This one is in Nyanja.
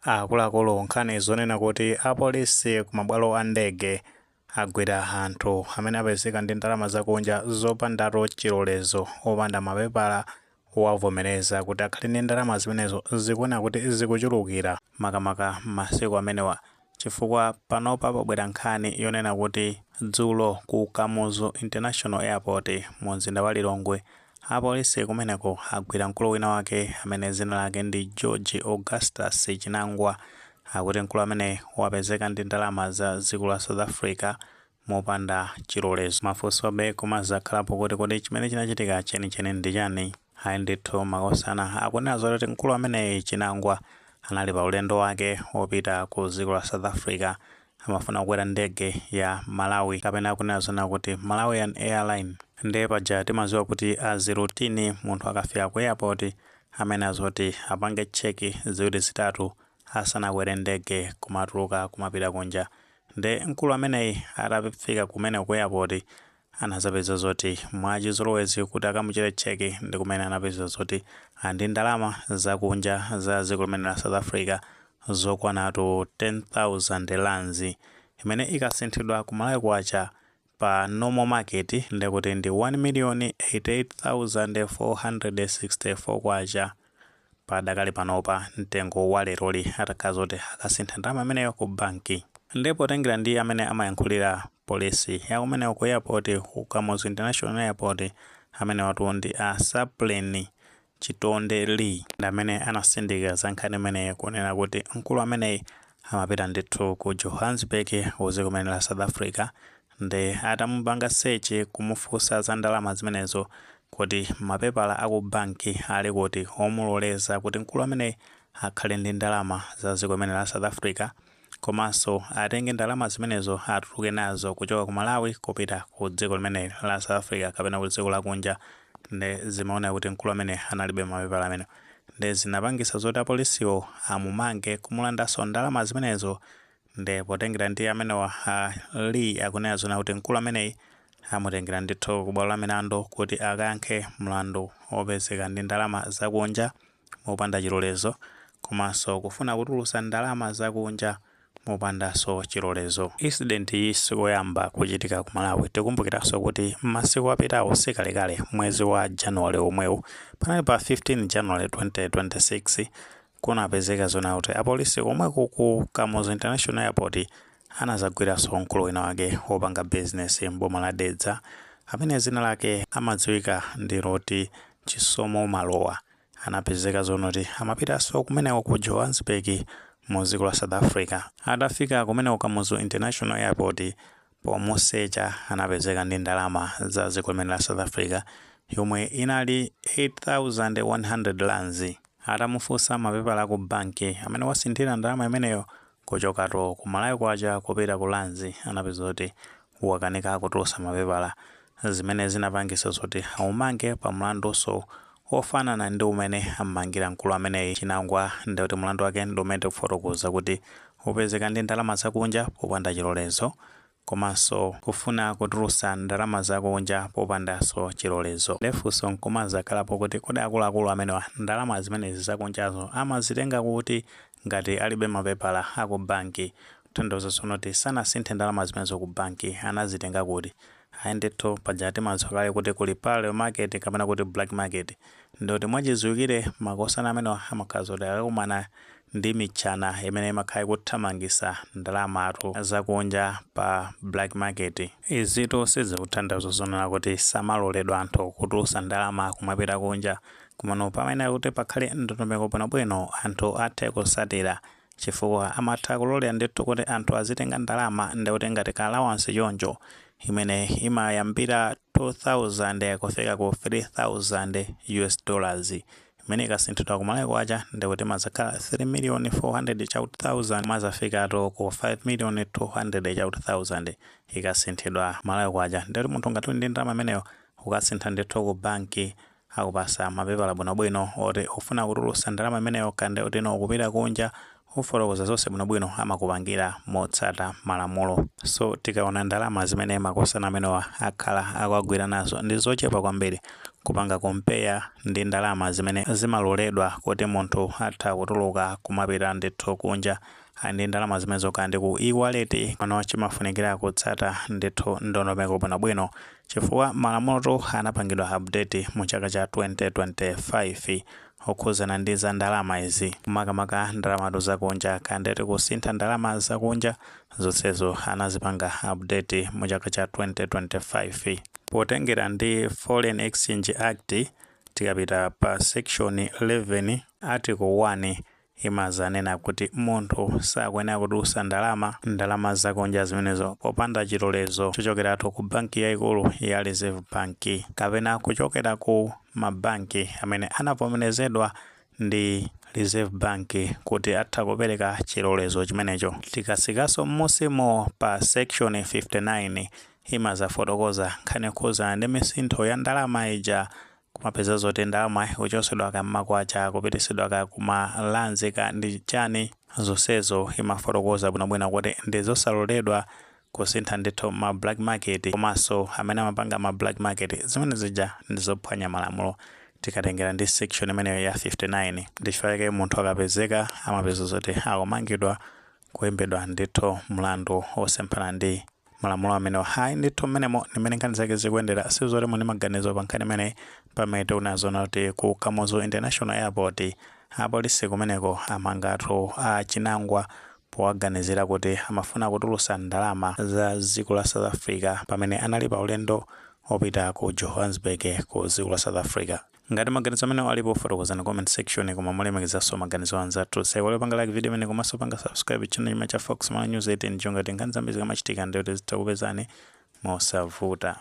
Akuluakulu, nkhani zonena kuti apolisi kumabwalo a ndege agwira anthu amene apezeka ndi ndalama zakunja zopandatu chilolezo, opanda mapepala wavomereza kuti akhale ndi ndalama zimenezo, zikuoneka kuti zikuchulukira makamaka masiku amenewa, chifukwa panopa pabwera nkhani yonena kuti dzulo ku Kamuzu International Airport mu mzinda wa Lilongwe, apolisi kumeneko agwira mkulu wina wake amene dzina lake ndi George Augustus Chinangwa. Akuti mkulu amene wapezeka ndi ndalama za dziko la South Africa mopanda chilolezo. Mafunsobe kumazakhalapo kuti kodi chimene chinachitika chenicheni ndi chani? Ayi ndithu, makosana, akunena zoti mkulu ameneyi Chinangwa anali pa ulendo wake wopita ku dziko la South Africa. Amafuna kukwera ndege ya Malawi, kapena kunena zona kuti Malawian Airline. Ndiye paja timadziwa kuti as routine, munthu akafika ku airport amene azoti apange check ziwiri zitatu asanakwere ndege kumatuluka kumapita kunja. Nde mkulu ameneyi atafika kumene ku airport, anazapeza zoti mwachizolowezi kuti akamuchite check, ndi kumene anapeza zoti ndi ndalama zakunja za dziko limene la South Africa zokwanatu 10,000 rands, imene ikasinthidwa ku Malawi kwacha pa normal market ndekuti ndi 1 million 88,464 kwacha padakali panopa, mtengo wa leroli, atakhala zoti akasintha ndalama imeneyo ku banki. Ndipo tengera ndi amene amayankhulira polisi yakumeneko ku airport, ku Kamuzu International Airport, amene watu ndi a Saplin Chitonde Lee, ndi amene anasindika za nkhani imeneyi, kunena kuti mkulu ameneyi amapita ndithu ku Johannesburg ku dziko limene la South Africa. Ndi atamupanga search, kumufunsa za ndalama zimenezo kuti mapepala aku banki ali kuti omuloleza kuti mkulu ameneyi akhale ndi ndalama za dziko limene la South Africa, komanso atenge ndalama zimenezo atuluke nazo kuchoka ku Malawi kupita ku dziko limene la South Africa kapena ku dziko lakunja. Ndi zimaoneka kuti mkulu amene analibe mapepala amene, ndi zinapangisa zoti apolisiwo amumange, kumulandanso ndalama zimenezo. Ndi potengera ndi amenewa a Lee akunena zona kuti mkulu ameneyi amutengera ndithu ku bwalo la milandu kuti akayankhe mlandu wopezeka ndi ndalama zakunja mopanda chilolezo, komanso kufuna kutulutsa ndalama zakunja mopandanso chilolezo. Incident iyi sikoyamba kuchitika ku Malawi. Tikumbukiranso kuti masiku apitawo, sikalekale, mwezi wa January omwewu, panali pa 15 January 2026, kunapezeka zona kuti apolisi komweko ku Kamuzu International Airport anazagwiranso mkulu wina wake wopanga business mboma la Dedza, amene zina lake amadziwika ndi loti Chisomo Malowa. Anapezeka zonoti amapitanso kumeneko ku Johannesburg mu dziko la South Africa. Atafika kumeneko Kamuzu International Airport, pomusecha anapezeka ndi ndalama za dziko limene la South Africa yomwe inali 8100 rands. Atamufunsa mapepala aku banki amene wasinthira ndalama imeneyo kuchokatu ku Malawi kwacha kupita ku rands, anapeza kuti wakanika kutulutsa mapepala, zimene zinapangisa zoti amumange pa mlandunso ofanana ndi umene ammangira mkulu ameneyi Chinangwa. Ndikuti mlandu wake ndi umene tikufotokoza kuti upezeka ndi ndalama zakunja popanda chilolezo, komanso kufuna kutulutsa ndalama zakunja popandanso chilolezo. Lefunso nkumazakhalapo kuti kodi akuluakulu amenewa ndalama zimenezi zakunjazo amazitenga kuti ngati alibe mapepala aku banki? Kutanthauza kuti sanasinthe ndalama zimenezo ku banki, anazitenga kuti? Ayi ndithu, paja timadziwa kale kuti kuli parallel market kapena kuti black market. Ndikuti mwachidziwikire makosana amenewa amakhala zoti akakumana ndi mitchana imene imakhala ikuthamangisa ndalamatu zakunja pa black market. Izitu sizikutanthauza zonena kuti samaloledwa anthu kutulutsa ndalama kumapita kunja, komano pamene kuti pakhale ndondomeko bwinobwino, anthu athe kusatira, chifukwa amatha kulolera ndithu kuti anthu azitenga ndalama, ndikuti ngati ka allowance choncho, imene imayambira 2000 kufika ku 3000 US dollars, imene ikasinthidwa ku Malawi kwacha ndikuti mazakhala 3 million 400 chakuti 1000, mazafikatu ku 5 million 200 chakuti 1000 ikasinthidwa Malawi kwacha. Ndikuti munthu ngati uli ndi ndalama imeneyo, ukasintha ndithu ku banki, akupasa mapepala bwinobwino oti ufuna kutulutsa ndalama imeneyo, kande kuti ino ukupita kunja, ufotokoza zonse bwinobwino, amakupangira motsata malamulo. So tikaona ndalama zimene makosana amenewa akhala akuagwira nazo ndi zochepa kwambiri. Kupanga compare ndi ndalama zimene zimaloledwa kuti munthu atha kutuluka kumapita ndithu kunja ndi ndalama zimene zokhala ndi ku e-wallet. Pano chimafunikira kutsata ndithu ndondomeko bwinobwino, chifukwa malamulo anapangidwa update mu chaka cha 2025 okhuzana ndi za ndalama izi, makamaka ndalama zakunja kandeti kusintha ndalama zakunja, zonsezo anazipanga update mu chaka cha 2025. Potengera ndi Foreign Exchange Act, tikapita pa section 11 article 1, imazanena kuti munthu sakuyenera kutulutsa ndalama zakunja zimenezo popanda chilolezo chochokeratu ku banki yayikulu ya Reserve Bank kapena kuchokera ku mabanki amene anavomerezedwa ndi Reserve Bank kuti atha kupereka chilolezo chimenecho. Tikasikanso m'musimo pa section 59, imazafotokoza nkhani yokhuzana ndi misintho ya ndalama ija. Kumapeza zoti ndalama kuchosedwa ka mmakwacha kupitisidwa ka kumarands ka ndi chani, zonsezo imafotokoza bwinobwino kuti ndi zosaloledwa kusintha ndithu ma black market, komanso amene amapanga ma black market zimene zija ndi zophwanya malamulo, tikatengera ndi section imeneyo ya 59. Ndi chifukwa chake munthu akapezeka amapeza zoti akumangidwa, kuyimbidwa ndithu mlandu osemphana ndi malamulo amenewo. Hayi ndithu, mmenemo ndimene nkhani zake zikuyendera. Sizoti muli maganizo pa nkhani imeneyi, pamene tikunazoona kuti ku Kamuzu International Airport apolisi kumeneko amangatu a chinangwa powaganizira kuti amafuna kutulutsa ndalama za dziko la South Africa pamene anali pa ulendo opita ku Johannesburg ku dziko la South Africa. Ngati maganizo amene alipo, fotokozani comment section, koma mulemekezanso maganizo anzathu. Saiwale panga like video imene komanso panga subscribe channel chimene cha Fox Malawi News 18, chongati nkhani zambiri zikamachitika ndiyoti zitha kupezani mosavuta.